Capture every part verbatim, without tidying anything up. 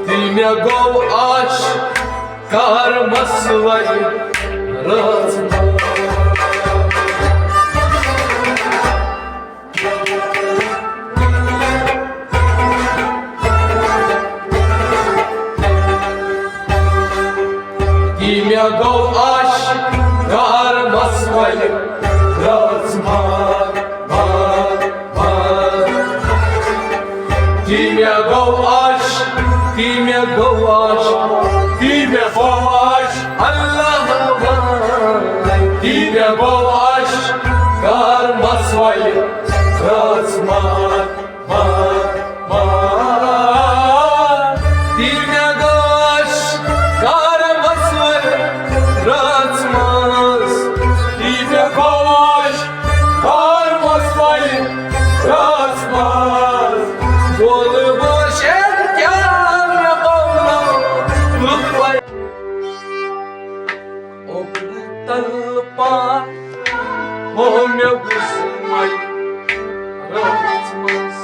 تی مےٚ گوٚو آش کار مسوَے رٲژ منٛز۔ تی مےٚ گوٚو آش کار مسوَے رٲژ منٛز۔ تی مےٚ گوٚو آش، تی مےٚ گوٚو آش، تی مےٚ گوٚو آش، اللہ اکبر۔ تی مےٚ گوٚو آش کار مسوَے رٲژ منٛز۔ تی مےٚ گوٚو آش کار مسوَے رٲژ منٛز۔ تی مےٚ گوٚو آش کار مسوَے رٲژ منٛز۔ وول بوشن کیٛاہ مےٚ گوٚو نہٕ لطفے۔ اوٚبرٕ تلہٕ پان ہو مےٚ وُسمَے رٲژ منٛز۔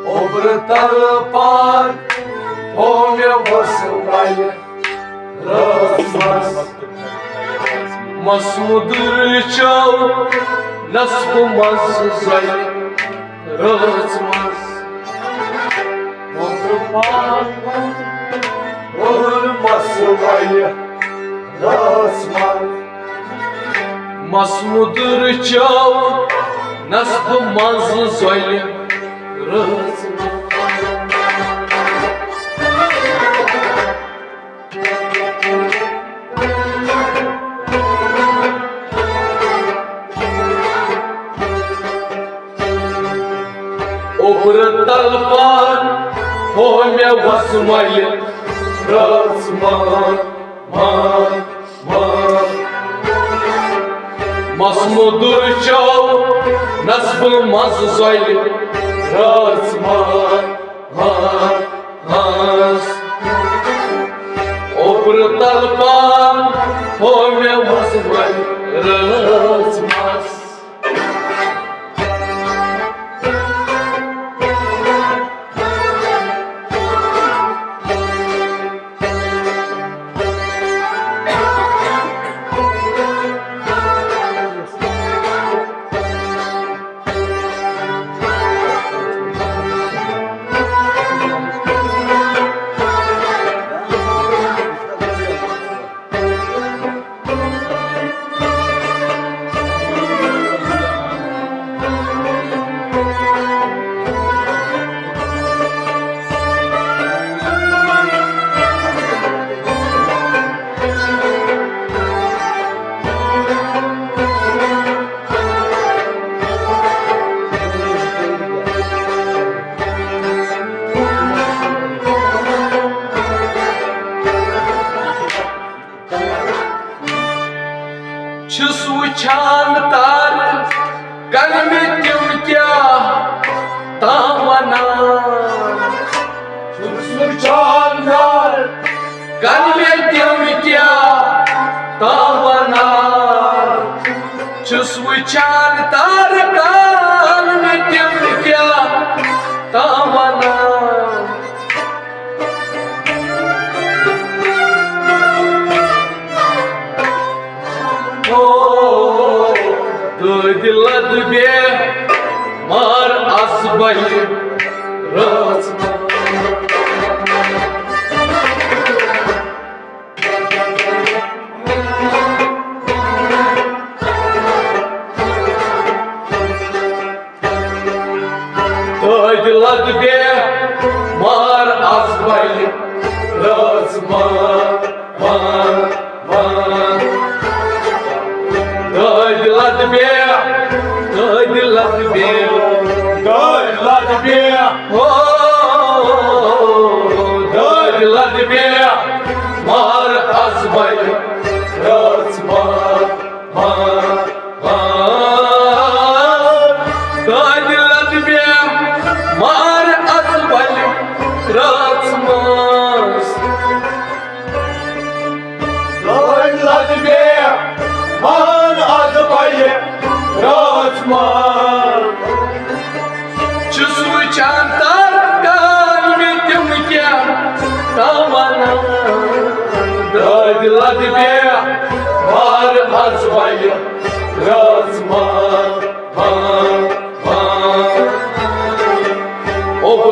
اوٚبرٕ تلہٕ پان ہو مےٚ وُسمَے رٲژ منٛز۔ مَس مُدٕر چاو نَس بہٕ منٛزٕ زَلہِ رٲژ منٛز۔ وۄتھٕ پان وۄتھٕ مَس وَلہِ رٲژ منٛز۔ مَس مُدٕر چاو نَس بہٕ منٛزٕ زَلہِ رٲژ منٛز۔ اوٚبرٕ تلہٕ پان ہو مےٚ وَس مَلہِ رٲژ مان، مان، مان۔ مَس مُدُر چاو نَس بہٕ منٛزٕ زَلہِ رٲژ مان۔ ہاں، ہاں۔ اوٚبرٕ تلہٕ پان ہو مےٚ وَس مَلہِ رٲژ مَس۔ چھُس وٕچھان تارٕ، کَنہٕ مےٚ تِم کیٛاہ تام وَنان۔ چھُس وٕچھان تارٕ، کَنہٕ مےٚ تِم کیٛاہ تام وَنان۔ چھُس وٕچھان تارٕ، کَنہٕ مےٚ تِم کیٛاہ تام وَنان۔ دٲدِ لد بے مار از بلہِ رٲژ۔ دٲدِ لد بے مار از بلہِ رٲژ مان، مان، مان۔ دٲدِ لد بے، دٲدِ لد بے، دٲدِ لد بے، او، دٲدِ لد بے مار از بلہِ رٲژ مان۔ دادِ لد بے مار از بلہِ رٲژ منٛز۔ دادِ لد بے مار از بلہِ رٲژ منٛز۔ چھُ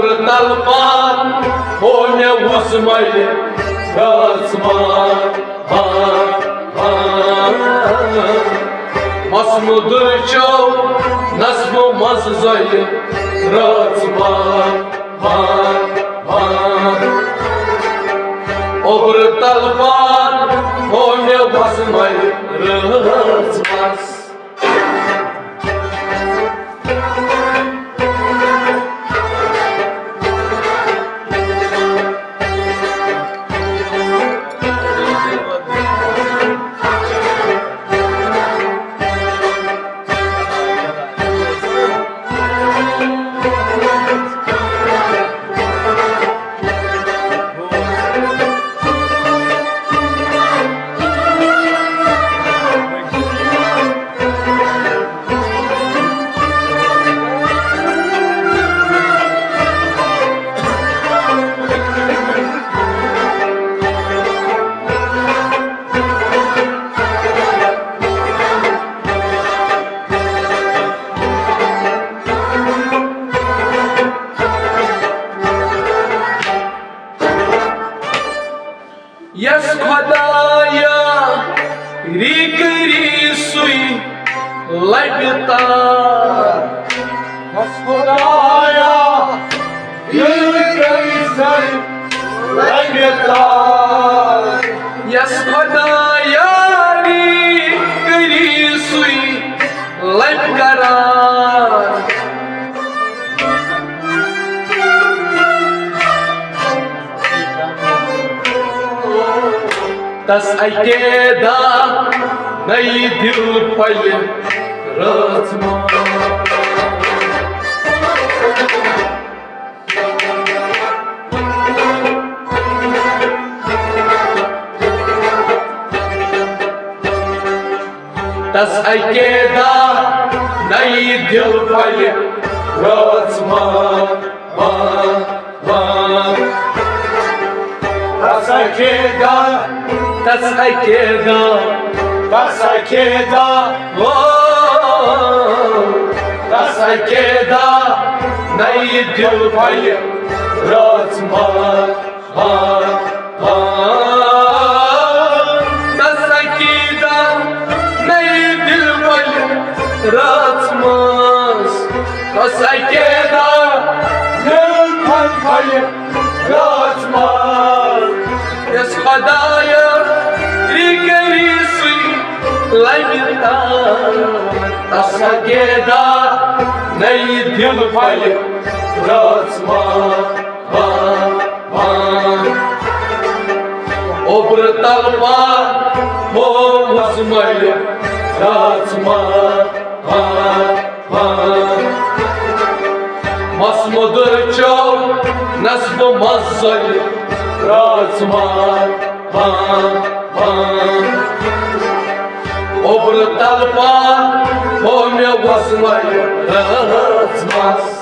تلہٕ پار ہو مےٚ وُزمَلہِ رٲژ مار، مار، مار۔ مَس مُدُر چو نظمو منٛز زۄلہِ رٲژ مار، مار، مار۔ اوٚبرٕ تلہٕ پار ہو مےٚ وُزمَلہِ رٲژ مار۔ یس خدایا ری کری سُے لبہِ تار۔ یس خدایا ری کری سُے لبہِ تار۔ یس خدایا ری کری سُے لبہِ قرار۔ تس اکے دۄہ نٔیہِ دِل پھۄلہِ رٲژ مار۔ تس اکے دۄہ نٔیہِ دِل پھۄلہِ رٲژ مار، مار، مار۔ تس اکے دۄہ، تس اکے دۄہ، تس اکے دۄہ، او، تس اکے دۄہ نٔیہِ دِل پھۄلہِ رٲژ مار۔ ہا، ہا، تس اکے دۄہ نٔیہِ دِل پھۄلہِ رٲژ مار۔ تس اکے دۄہ نٔیہِ دِل پھۄلہِ رٲژ مار۔ یس خدایا ری کری سُے لبہِ تار۔ تس اکے دۄہ نٔیہِ دِل پھۄلہِ رٲژ مار۔ اوٚبرٕ تلہٕ پار ہو وُزمَلہِ رٲژ مار، مار، مار۔ مَس مُدُر چو نَس بہٕ مَس زَلہِ رٲژ مار، مار، مار۔ اوٚبرٕ تلہٕ پار ہو مےٚ وُزمَلہِ رٲژ مَس۔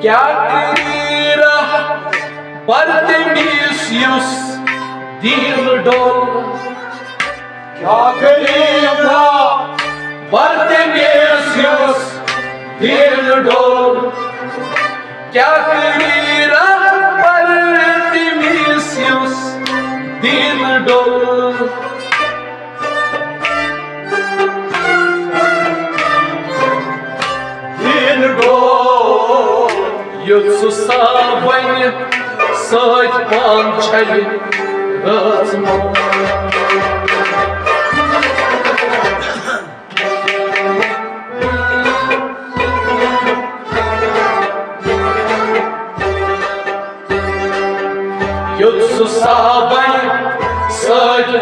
کیٛاہ کٔری راہ بر تٔمِس یُس دیٖن ڈوٚل؟ کیٛاہ کٔری راہ بر تٔمِس یُس دیٖن ڈوٚل؟ کیٛاہ کٔری راہ بر تٔمِس یُس دیٖن ڈوٚل؟ دیٖن ڈوٚل۔ یُتھ سُہ صابنہِ سۭتۍ پان چھلہِ رٲژ مار۔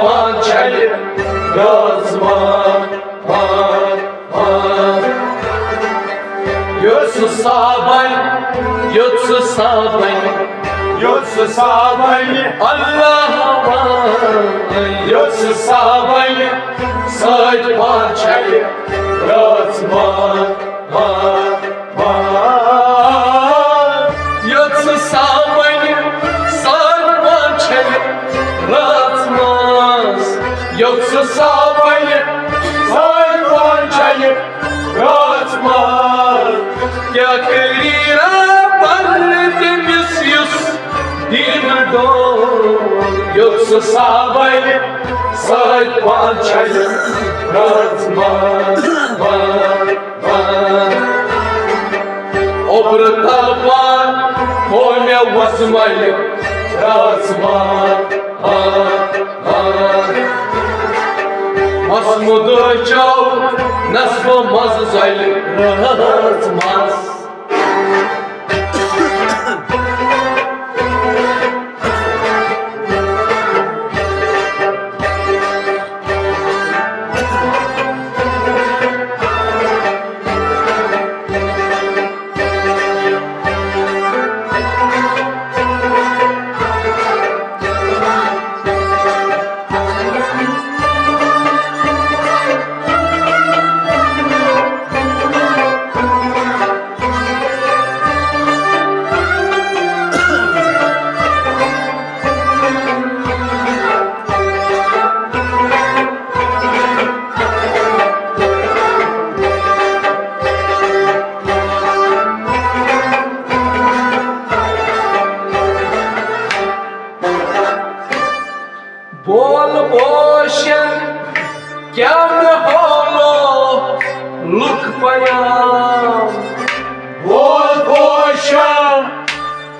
پان چھلہِ رازمان، مان، مان۔ یوٚت سُہ صابن، یوٚت سُہ صابن، یوٚت سُہ صابن، اللہ وان۔ یوٚت سُہ صابن سۭتۍ پان چھلہِ رازمان، مان، مان۔ یوٚت سُہ صابنہِ سۭتۍ پان چھلہِ رازماس، یوٚت سُہ صابنہِ سۭتۍ پان چھلہِ رازماس۔ کیٛاہ کٔری ربن تٔمِس یُس دِنہٕ ڈول، یوٚت سُہ صابنہِ سۭتۍ پان چھلہِ رازماس، مان، مان۔ اوٚبرٕ تلہٕ پان ہوو مےٚ وۄزملہِ رازمان، مان، مان۔ مَس مُدٕ چاو نصبہٕ منٛز زلہِ رازماس۔ بول بوشن، کیا مےٚ ہولو لُکھ پیام؟ بول بوشن،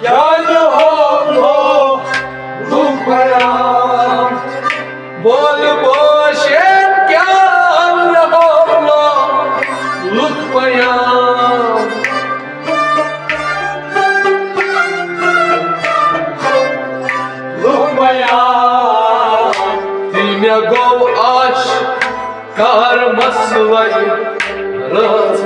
کیا مےٚ ہولو لُکھ پیام؟ بول بوشن، کیا مےٚ ہولو لُکھ پیام؟ لُکھ بیان، تہِ مےٚ گوٚو آش کار مسلے رٲژ۔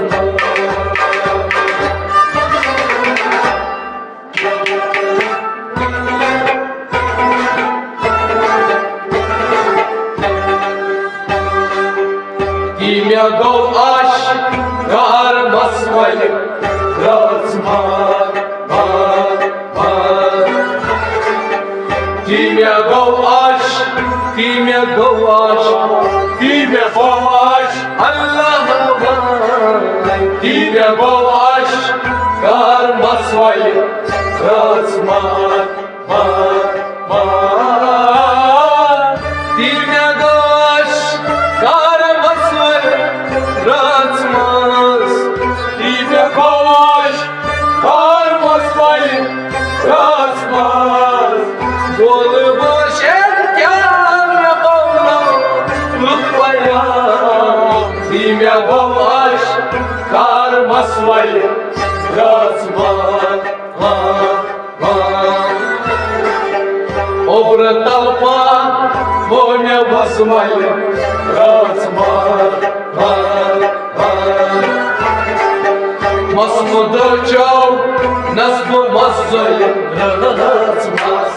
تی مےٚ گوٚو آش کار مسوَلہِ رٲژ مار، مار، مار۔ تی مےٚ گوٚو آش، تی مےٚ گوٚو آش، تی مےٚ گوٚو آش، اللہ وان۔ تی مےٚ گوٚو آش کار مسوَلہِ رٲژ مار۔ مار، مار۔ تی مےٚ گوٚو آش کار مسوَلہِ رٲژ مار۔ تی مےٚ گوٚو آش کار مسوَلہِ رٲژ مار۔ بول بوشن، کیٛاہ مےٚ گوٚو نہٕ لُکھ بیان۔ تی مےٚ گوٚو آش کار مسوَلہِ رٲژ مار، مار۔ اوٚبرٕ تلہٕ پان گوٚو مےٚ وۄزملہِ رٲژ مار، مار، مار۔ مَس مُدٕ چاو نصبہٕ مَس زٲلِم رٲژ مَس۔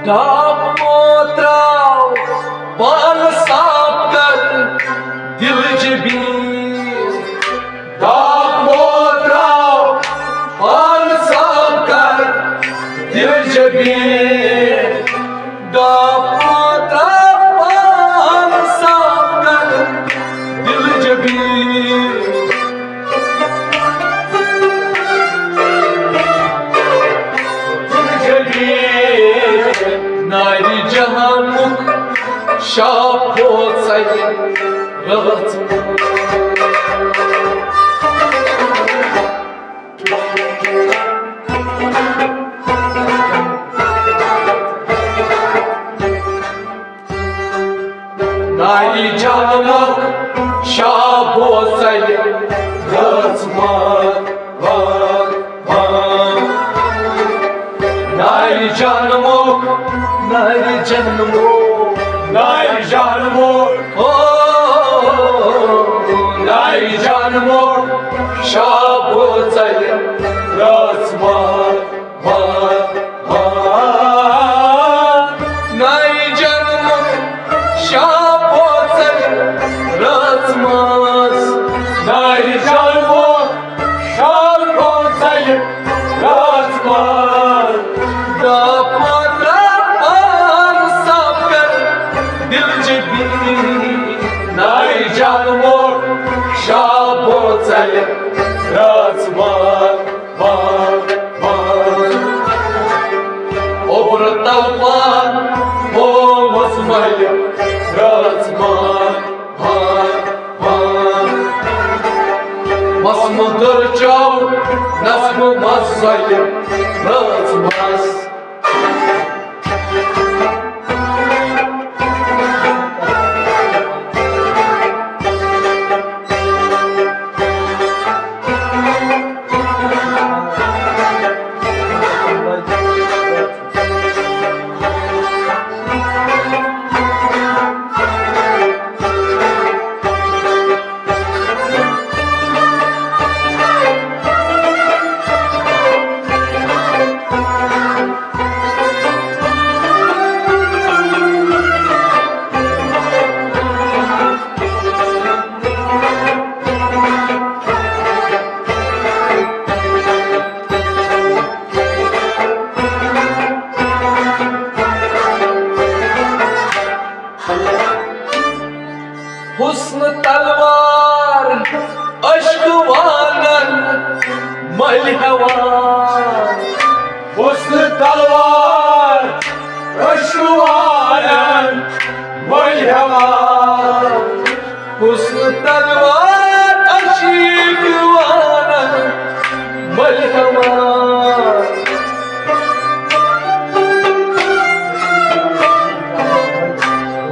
ڈاکو تراو، پان صاف کر، دل جبین۔ ڈاکو تراو، پان دل جبین، ڈاپو ترپان صاف کر، دل جبین۔ دل جبین، ناری جہانُک شاہ پوژلہِ رٲژ۔ ناری جانُک شاہ پوژلہِ رٲژ مار، وار، وار۔ ناری جانمُک، ناری جانمُک، ناری جانمُک، او، ناری جانمُک شاہ پوژلہِ رٲژ مار، وار، وار۔ ناری جانمُک شاہ پوژلہِ رٲژ مار۔ ناری جانمُک شاہ پوژلہِ رٲژ مار۔ ڈاپو ترپان صاف کر، دل جبین۔ ناری جانمُک شاہ پوژلہِ رٲژ مار، مار، مار۔ اوٚبرٕ تلوار، مومس ملہِ رٲژ مار، مار، مار۔ مس مٔدٕر چاو، نس مہ مس زۄلہِ رٲژ مس۔ حسن تلوار عشق والن ملۍ ہیوان۔ حسن تلوار عشق والن ملۍ ہیوان۔ حسن تلوار عشق والن ملۍ ہیوان۔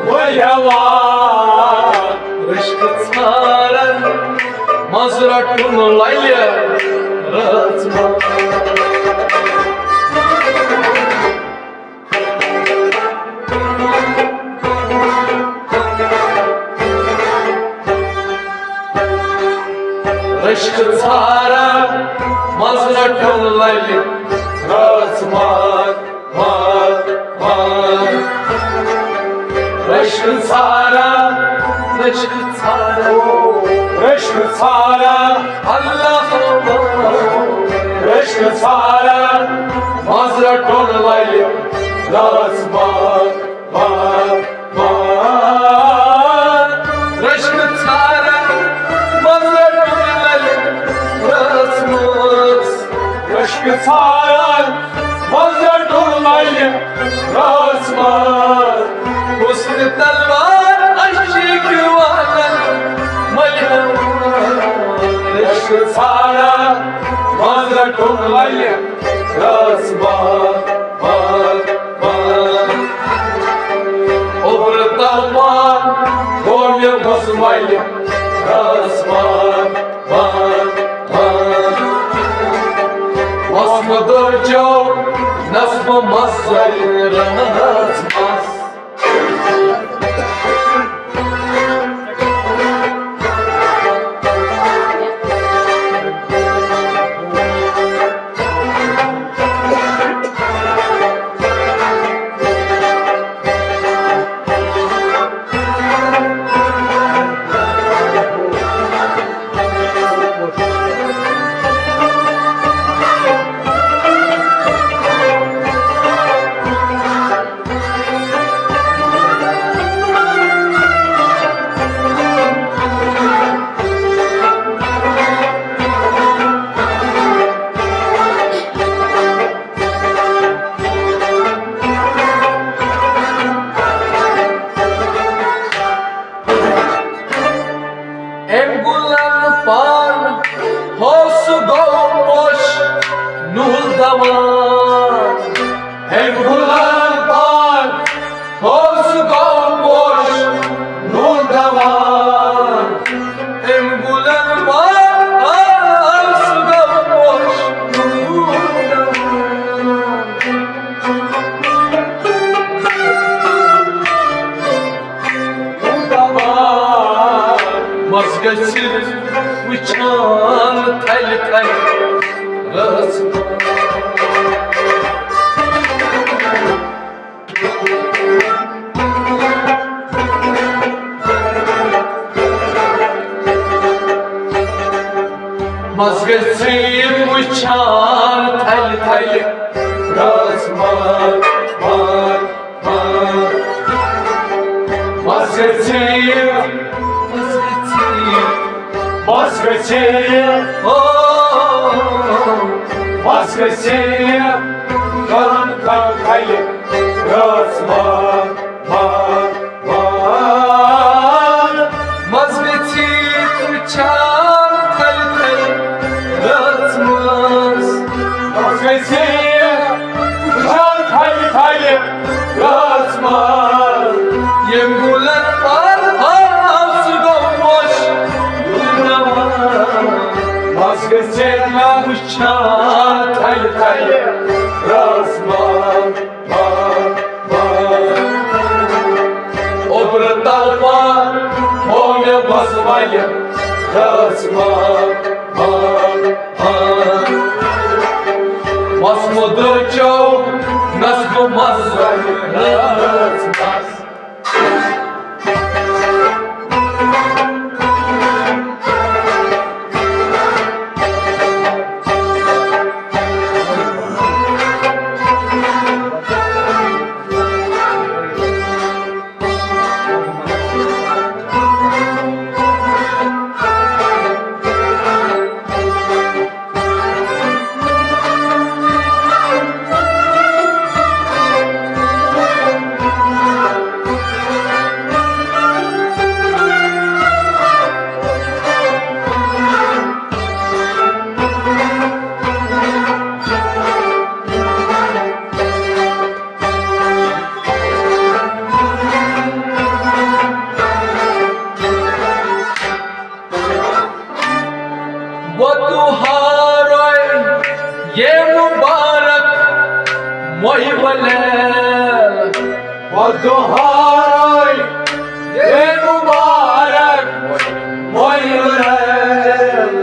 وۄنۍ ہیوان عشق ژھارن منٛز رٹُن للہِ رٲژ منٛز۔ عشق ژھارن منٛز رٹُن للہِ رٲژ منٛز۔ وار، وار۔ عشق ژھارن، عشق ژھارن، عشق ژھارن۔ اللہ اکبر۔ عشق ژھارن منٛز رٹُن للہِ رٲژ منٛز۔ وار، وار۔ عشق ژھارن منٛز رٹُن للہِ رٲژ منٛز۔ عشق ژھارن منٛز رٹُن للہِ رٲژ منٛز۔ حسن تلوار عشق والن ملۍ ہیوان۔ عشق ژھارن منٛز رٹُن للہِ رٲژ منٛز۔ وار، وار۔ اوٚبرٕ تلوار گوٚو مےٚ بُزملہِ رٲژ منٛز۔ وار، وار۔ وسمہٕ دٔر چو نسمہٕ مزٕرۍ رٲژ منٛز۔ رٲژ ماز، ماز، ماز۔ مَس گژھِ یہِ، مَس گژھِ یہِ، مَس گژھِ یہِ، او، مَس گژھِ یہِ، کَلَن کَل تھَلہِ۔ رٲژ ماز، ماز، ماز۔ مَس گژھِ یہِ، وٕچھان تھَلہِ تھَلہِ۔ رٲژ ماز۔ مَس گژھِ یہِ، وٕچھان تھَلہِ تھَلہِ۔ رٲژ ماز۔ ییٚمۍ گُلَن پَر آو، سُہ گوٚو پوش۔ مَس گژھِ یہِ، وٕچھان تھَلہِ تھَلہِ۔ رٲژ ماز، ماز، ماز۔ اوٚبرٕ تَل پار، ہومہِ وَس وَلہِ۔ رٲژ ماز، ماز، ماز۔ مَس مُدٕر چیوٚو، نَس گوٚو مَس زَرِ۔ رٲژ ماز۔ وۄدُہارے یے مُبارک مۄہہِ ولیل۔ وۄدُہارے یے مُبارک مۄہہِ ولیل۔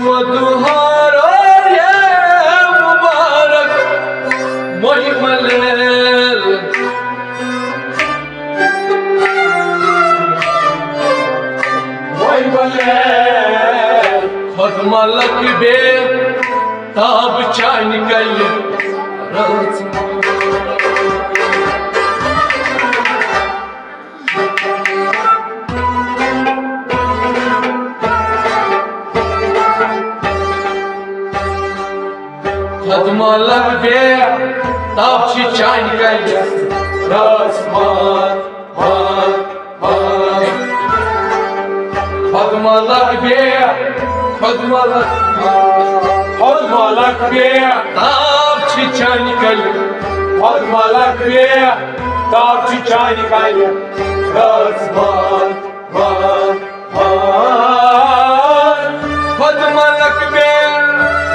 وۄدُہارے یے مُبارک مۄہہِ ولیل۔ وۄنۍ وَلے۔ خۄد ملک بے تاب چانہِ کَلہِ رٲژ۔ خۄد ملک بے تاب چھِ چانہِ کَلہِ رٲژ ماز۔ خۄد ملک بے، خۄد ملک، خۄد ملک بے۔ تاب چھِ چانہِ کَلہِ۔ خۄد ملک بے، تاب چھِ چانہِ کَلہِ۔ رٲژ ماز، ماز، ماز۔ خۄد ملک بے،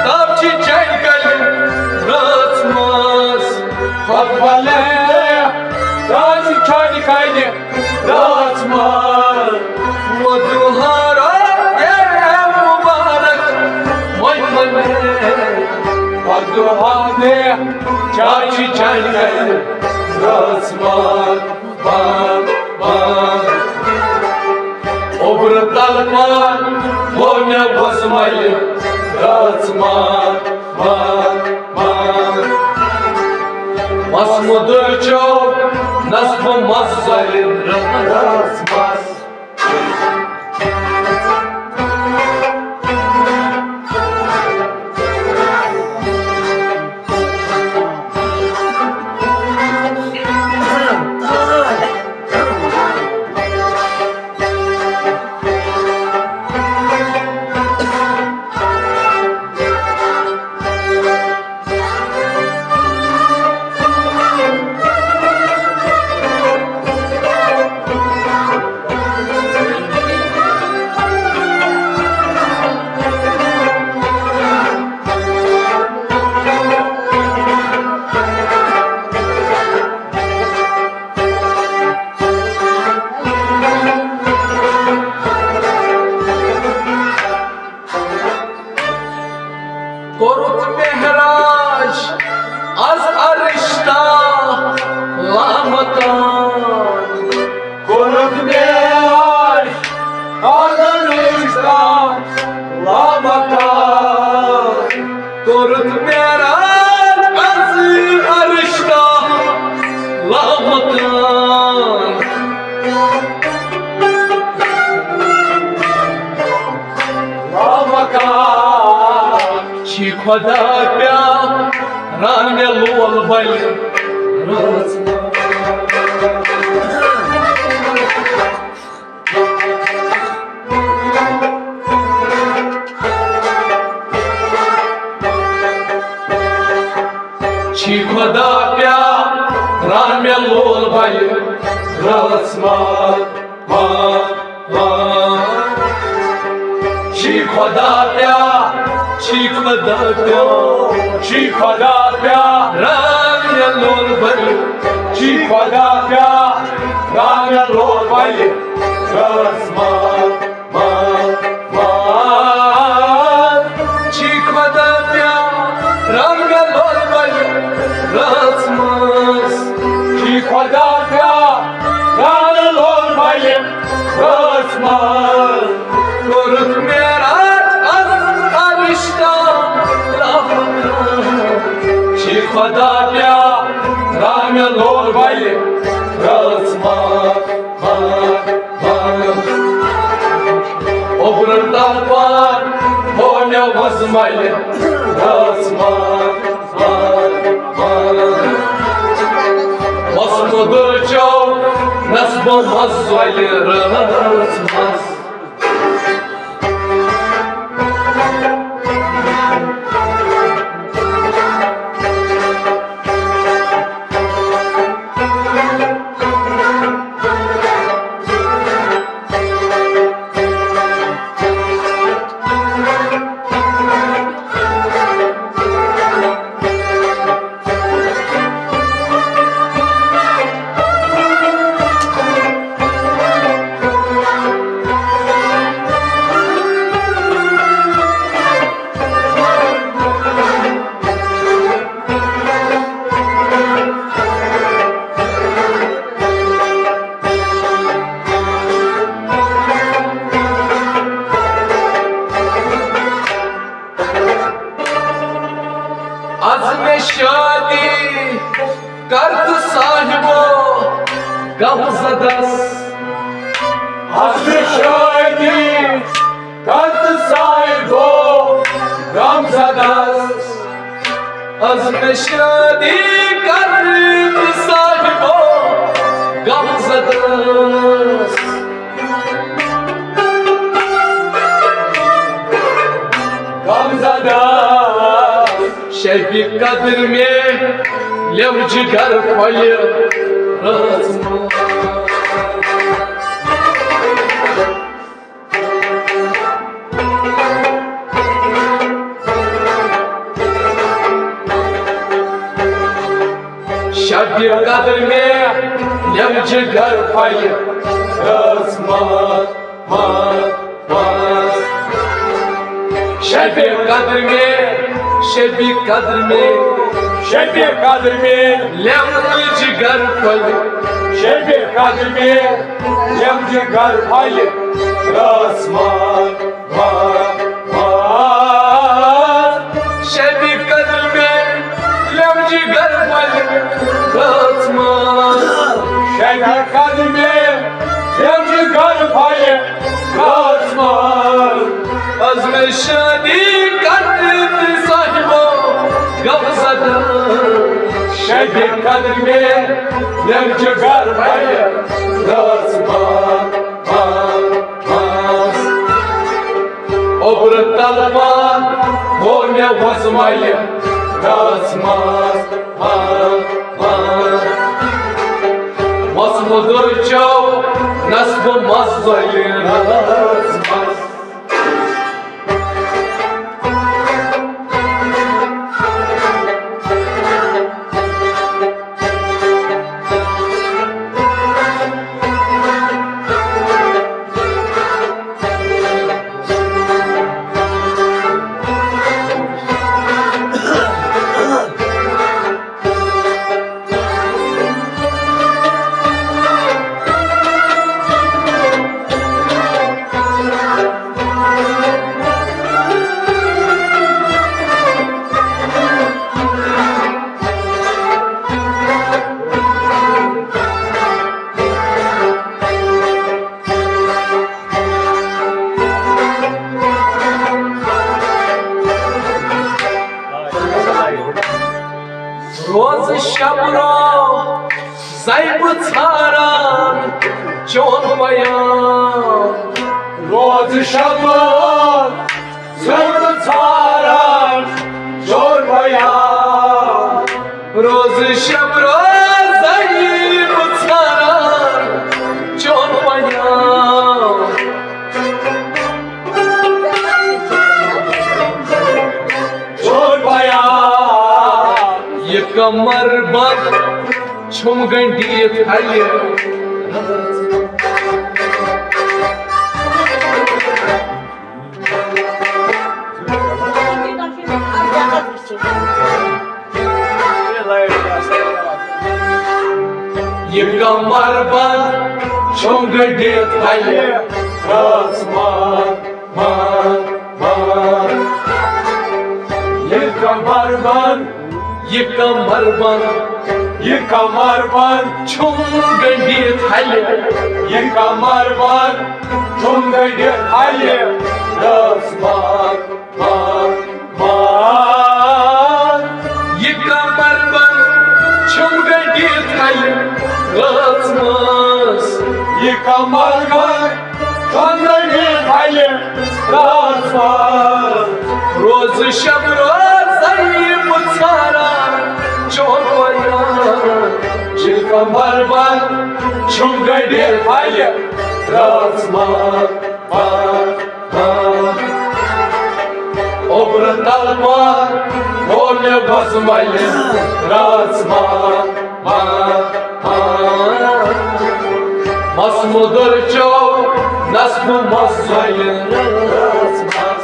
تاب چھِ چانہِ کَلہِ۔ رٲژ ماز۔ خۄد ملک بے، تاب چھِ چانہِ کَلہِ۔ رٲژ ماز۔ وۄدُہارے مُبارک وۄنۍ وَلے۔ وۄدُہارے چاچی چانہِ گَرِ۔ رٲژ ماز، ماز، ماز۔ اوٚبرٕ تَل پان گوٚو مےٚ وۄزمَلہِ۔ رٲژ ماز، ماز، ماز۔ مَس مُدٕر چیوٚو نَس بہٕ مَس زَرِ۔ رٲژ ماز۔ خۄدا پیاران مےٚ لول بلہِ رٲژ۔ چھی خۄدا پیاران مےٚ لول بلہِ رٲژ۔ ما، ما، ما۔ چھی خۄدا پیار، چھی خۄدا پیار، چھی خۄدا پیاران مےٚ لول بلہِ۔ چھی خۄدا پیاران مےٚ لول بلہِ رٲژ۔ ما، ما، ما۔ چھی خۄدا پیاران مےٚ لول بلہِ رٲژ منٛز۔ چھی خۄدا پیاران لول بلہِ رٲژ منٛز۔ کوٚرُکھ معراج از عرش تام لاہور۔ چھی خۄدا پیاران مےٚ لول بلہِ رٲژ منٛز۔ اوٚبرٕ تلوار ہو مےٚ وۄزملہِ رٲژ منٛز۔ مَس مُدُر چیوٚو نَس بہٕ مَزٕ زۄلہِ رٲژ منٛز۔ از مےٚ شادی کر تہٕ صاحبو غم زدس۔ از مےٚ شادی کر تہٕ صاحبو غم زدس۔ از مےٚ شادی کر تہٕ صاحبو غم زدس۔ غم زدہ شبِ قدر مےٚ لیٚوجہِ گر پھۄلہِ رٲژ منٛز۔ شبِ قدر مےٚ لیٚوجہِ گر پھۄلہِ رٲژ منٛز۔ شبِ قدر مےٚ، شبِ قدر مےٚ، شبِ قدر مےٚ لیٚوجہِ گر پھۄلہِ۔ شبِ قدر مےٚ لیٚوجہِ گر پھۄلہِ رٲژ منٛز۔ شبِ قدر مےٚ لیٚوجہِ گر پھۄلہِ رٲژ منٛز۔ شبِ قدر مےٚ لیٚوجہِ گر پھۄلہِ رٲژ منٛز۔ از مےٚ شادی کرنہٕ تہٕ صاحبو غم زدہ۔ شبِ قدر مےٚ لیٚوجہِ گر پھۄلہِ رٲژ منٛز۔ اوٚبرٕ تلوار ہو مےٚ وۄزملہِ رٲژ منٛز۔ مَس مُدُر چیوٚو نَس بہٕ مَزٕ زۄلہِ رٲژ منٛز۔ روزٕ شب روزے بہٕ ژھاران چون پیام۔ روزٕ شب روزے بہٕ ژھاران چون پیام۔ روزٕ شب روزے بہٕ ژھاران چون پیام۔ چون پیام۔ یہِ کمر بند چھُم گنڈِتھ ہلہِ۔ یہِ کمر بند چھُم گنڈِتھ ہلہِ۔ رٲژ مان، مان، مان۔ یہِ کمر بند، یہِ کمر بند، یہِ کمر بند چھُم گنڈِتھ ہلہِ۔ یہِ کمر بند چھُم گنڈِتھ ہلہِ۔ رٲژ مان، مان، مان۔ یہِ کمر بند چھُم گنڈِتھ ہلہِ۔ رٲژ مان۔ یہِ کمر بند چھُم گنڈِتھ ہلہِ۔ رٲژ مان۔ روزٕ شب روزے بہٕ ژھاران چون پیام۔ یہِ کمر بند چھُم گنڈِتھ ہلہِ۔ رٲژ مان، مان، مان۔ اوٚبرٕ تل پار گوٚو مےٚ وۄزملہِ۔ رٲژ مان، مان، مان۔ مس مُدُر چیوٚو نس بہٕ مس زۄلہِ۔ رٲژ مس۔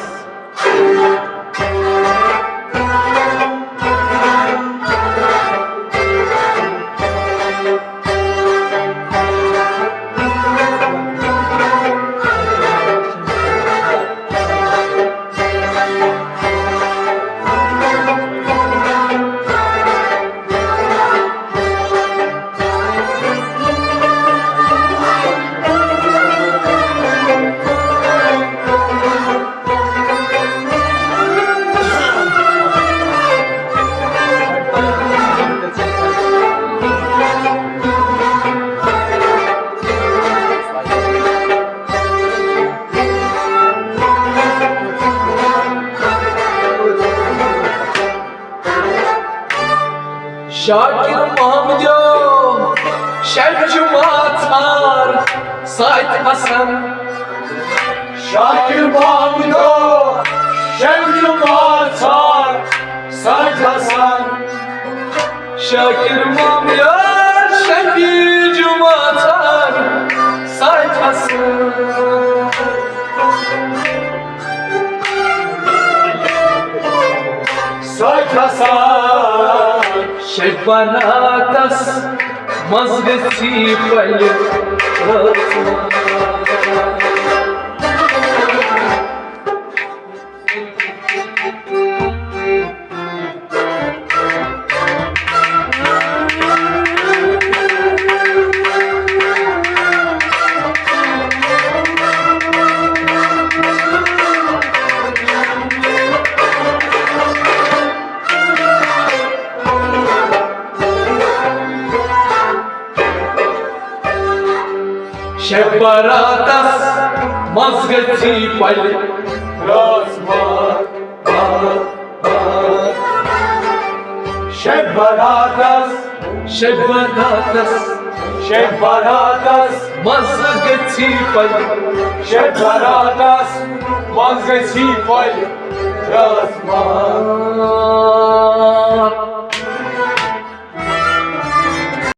شاکر محمدیو شبِ جمعہ ژھار ساتہِ حسن۔ شاکر محمدیو شبِ جمعہ ژھار ساتہِ حسن۔ شاکر محمدیو شبِ جمعہ ژھار ساتہِ حسن۔ سۄ چھےٚ سان۔ شبِ براتس منٛز گژھی پلہِ رٲژ۔ شبِ براتس منٛز گژھی پلہِ رٲژ۔ شبِ براتس، شبِ براتس، شبِ براتس منٛز گژھی پلہِ۔ شبِ براتس منٛز گژھی پلہِ رٲژ۔